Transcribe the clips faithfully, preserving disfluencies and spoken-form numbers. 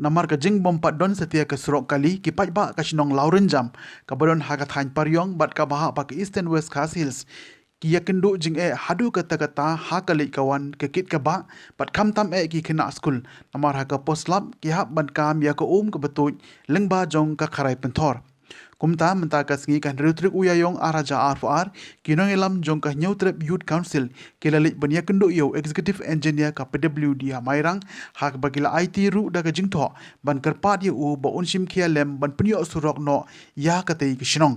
Namar ka jingbym pat don satia ka surok kali, ki paidbah ka shnong Lawrynjam, kaba don ha ka thaiñ Pariong bad kaba hap ha ka Eastern West Khasi Hills, ki ïakynduh jingeh haduh katta-katta ha ka leit ka wan, ka kit ka bah, bad khamtam eh ki khynnah skul, namar ha ka por slap ki hap ban kam ïa ka um kaba tuid lyngba jong ka kharai pynthor. Kumta mynta ka sngi ka hynriew tarik u Ïaïong ar hajar arphew ar, ki nongïalam jong ka Hynñiewtrep Youth Council ki la leit ban ïakynduh ïa u Executive Engineer ka P W D ha Mairang, ha kaba ki la aiti ruh da ka jingthoh ban kyrpad ïa u ba un shim khia lem ban pynïoh surok noh ïa katei ka shnong.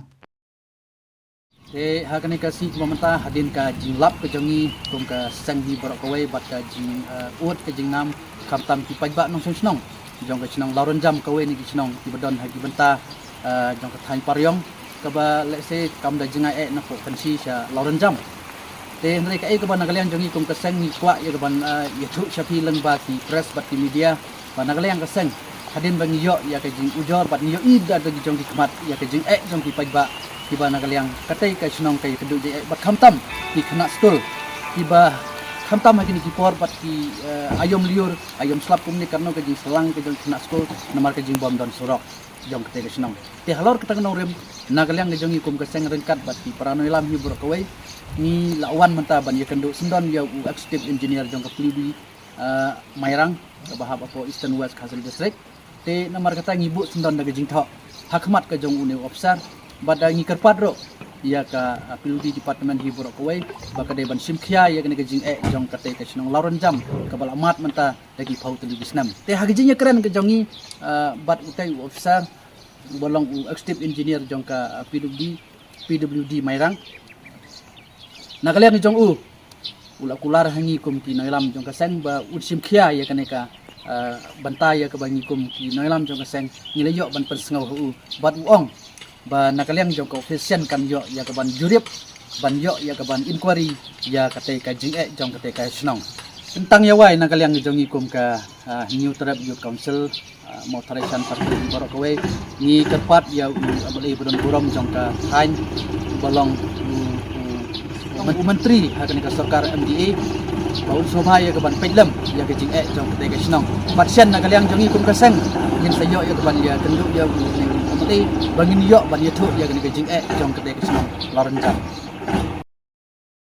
Te ha kane ka sngi kaba mynta, hadien ka jinglap ka jong ngi kum ka seng hi baroh kawei bad ka jing, eh, ud ka jingnam khamtam ki paidbah nongshong shnong jong ka shnong Lawrynjam, kawei na ki shnong kiba don ha ki bynta, eh, jong ka thaiñ Pariong, kaba lehse kam da jngai eh napoh Kynshi sha Lawrynjam. Te hynrei kaei kaba na ka liang jong ngi kum ka seng ngi kwah ïa kaban, eh, ïathuh sha phi lyngba ki press bad ki media, ba na ka liang ka seng, hadien ba ngi ïoh ïa ka jingujor bad ngi ïohi da, da ki jong ki khmat ïa ka jingeh jong ki paidbah, kiba na ka liang katei ka shnong ka ïakynduh jingeh bad khamtam ki khynnah skul, kiba khamtam ha kine ki por bad ki, eh, aïom lyiur aïom slap kumne, katno ka jingshyllangh ka jong ki khynnah skul namar ka jingbym don surok jong katei ka shnong. Te halor kata ka nongrim, na ka liang ka jong ngi kum ka seng ryngkat bad ki para nongïalam hi baroh kawei, ngi la wan mynta ban ïakynduh syndon ïa u Executive Engineer jong ka P W D, eh, Mairang, kaba hap hapoh Eastern West Khasi Hills District. Te namar kata ngi buh syndon da ka jingthoh ha khmat ka jong une u officer, bad da ngi kyrpad ruh ïa ka, eh, P W D department hi baroh kawei, ba ka dei ban shim khia ïa kane ka jingeh jong katei ka shnong Lawrynjam, kaba la mad mynta da ki phew tylli ki snem. Te ha ka jingïakren ka jong ngi, eh, bad utei u officer, uba long u Executive Engineer jong ka, eh, P W D, P W D Mairang, na ka liang jong u, u la kular ha ngi kum ki nongïalam jong ka seng ba un shim khia ïa kane ka, eh, bynta ïa kaba ngi kum ki nongïalam jong ka seng ngi la ïoh ban pynsngew ha u, bad u ong ba na ka liang jong ka office shen kan ïoh ïa kaban jurip, ban ïoh ïa kaban inquiry ïa katei ka jingeh jong katei ka shnong. Tang ïa wai, na ka liang jong ngi kum ka, ah, Hynñiewtrep Youth Council, ah, Mawthadraishan Circle hi baroh kawei, ngi kyrpad ïa u M L A ba don burom jong ka thaiñ, ba long u, u, u, u myntri ha kane ka sorkar M D A, ba un sngewbha ïa kaban peit lem ïa ka jingeh jong katei ka shnong. Bad shen na ka liang jong ngi kum ka seng, ngin sa ïoh ïa kaban ïakynduh ïa u M L A, ba ngin ïoh ban ïathuh ïa kane ka jingeh jong katei ka shnong Lawrynjam.